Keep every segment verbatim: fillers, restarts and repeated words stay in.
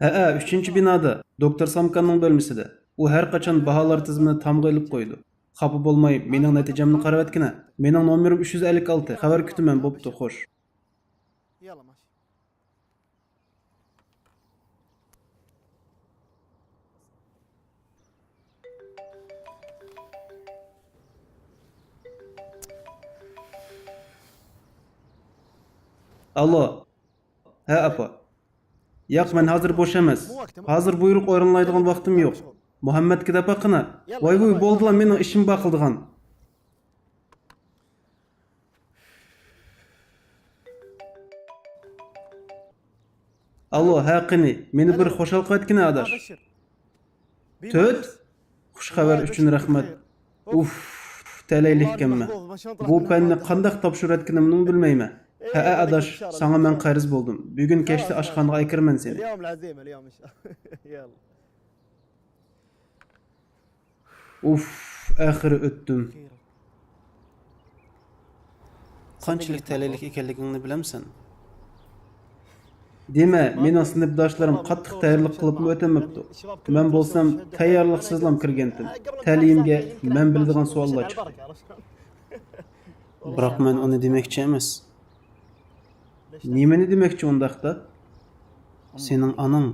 ھەئە، ئۈچىنچى بىنادا، دوكتور سامكاننىڭ بۆلمىسىدە. ئۇ ھەر قاچان باھالار تىزىمىنى تامغا ئېلىپ قويىدۇ. خاپا بولماي، مېنىڭ نەتىجەمنى قارىۋەتكىنە. مېنىڭ نومۇرۇم ئۈچ يۈز ئەللىك ئالتە. خەۋەر كۈتىمەن، بوپتۇ، خوش. ئالو. ھە، ئاپا. ياق، مەن ھازىر بوش ئەمەس. ھازىر بۇيرۇق ئورۇنلايدىغان ۋاقتىم يوق. مۇھەممەتكە دەپ باققىنا. ۋاي ۋۇي، بولدىلا، مېنىڭ ئىشىم بار قىلىدىغان. ئالو، ھە، قېنى، مېنى بىر خۇشال قىلىۋەتكىنە، ئاداش. تۆت. خۇش خەۋەر ئۈچۈن رەھمەت. ئۇف، تەلەيلىككەنمەن. بۇ پەننى قانداق تاپشۇرۇۋەتكىنىمنىمۇ بىلمەيمەن. ھەئە، ئاداش، ساڭا مەن قەرز بولدۇم. بۈگۈن كەچتە ئاشخانىغا ئەكىرىمەن سېنى. ئۇف، ئاخىرى ئۆتتۈم. قانچىلىك تەلەيلىك ئىكەنلىكىڭنى بىلەمسەن؟ دېمە، مېنىڭ سىنىپداشلىرىم قاتتىق تەييارلىق قىلىپمۇ ئۆتەلمەپتۇ. مەن بولسام تەييارلىقسىزلام كىرگەنتىم. تەلىيىمگە مەن بىلىدىغان سوئاللار چىقتى. بىراق مەن ئۇنى دېمەكچى ئەمەس. نېمىنى دېمەكچى ئۇنداقتا؟ سېنىڭ ئاناڭ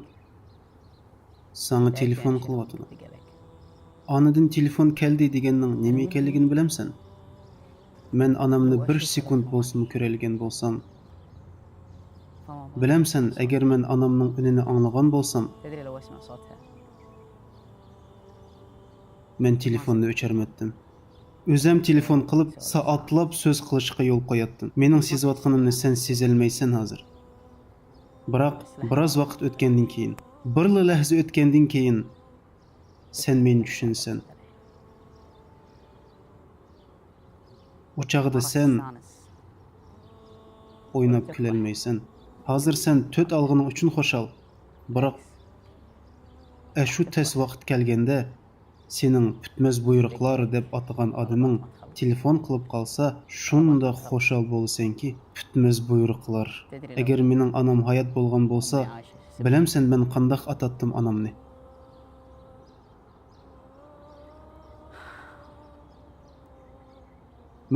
ساڭا تېلېفون قىلىۋاتىدۇ. ئانىدىن تېلېفون كەلدى دېگەننىڭ نېمە ئىكەنلىكىنى بىلەمسەن؟ مەن ئانامنى بىر سېكۇنت بولسىمۇ كۆرەلىگەن بولسام، بىلەمسەن، ئەگەر مەن ئانامنىڭ ئۈنىنى ئاڭلىغان بولسام، مەن تېلېفوننى ئۆچۈرمەتتىم. ئۆزەم تېلېفون قىلىپ، سائەتلەپ سۆز قىلىشقا يول قوياتتىم. مېنىڭ سېزىۋاتقىنىمنى سەن سېزەلمەيسەن ھازىر. بىراق، بىراز ۋاقىت ئۆتكەندىن كېيىن، بىرلا لەھزە ئۆتكەندىن كېيىن، سەن مېنى چۈشىنىسەن. ئۇ چاغدا سەن ئويناپ كۈلەلمەيسەن. ھازىر سەن تۆت ئالغىنىڭ ئۈچۈن خۇشال. بىراق، ئەشۇ تەس ۋاقىت كەلگەندە، سېنىڭ پۈتمەس بۇيرۇقلار دەپ ئاتىغان ئادىمىڭ تېلېفون قىلىپ قالسا، شۇنداق خۇشال بولىسەنكى، پۈتمەس بۇيرۇقلار. ئەگەر مېنىڭ ئانام ھايات بولغان بولسا، بىلەمسەن، مەن قانداق ئاتاتتىم ئانامنى؟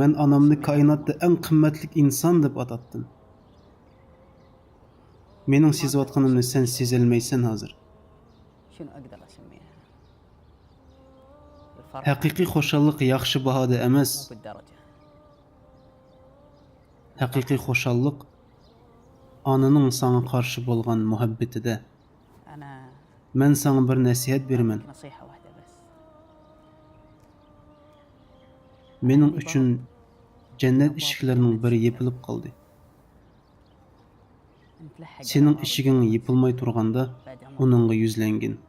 مەن ئانامنى كائىناتتا ئەڭ قىممەتلىك ئىنسان دەپ ئاتاتتىم. مېنىڭ سېزىۋاتقىنىمنى سەن سېزەلمەيسەن ھازىر. ھەقىقىي خۇشاللىق ياخشى باھادا ئەمەس. ھەقىقىي خۇشاللىق ئانىنىڭ ساڭا قارشى بولغان مۇھەببىتىدە. مەن ساڭا بىر نەسىھەت بېرىمەن. مېنىڭ ئۈچۈن جەننەت ئىشىكلىرىنىڭ بىرى يېپىلىپ قالدى. سېنىڭ ئىشىكىڭ يېپىلماي تۇرغاندا، ئۇنىڭغا يۈزلەنگىن.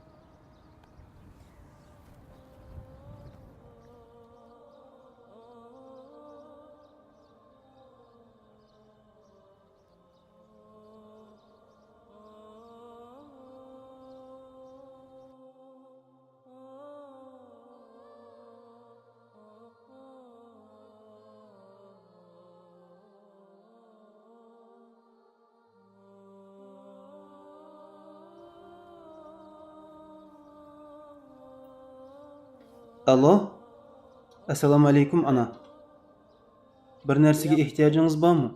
ئالو. ئەسسالامۇ ئەلەيكۇم، ئانا. بىر نەرسىگە ئېھتىياجىڭىز بارمۇ؟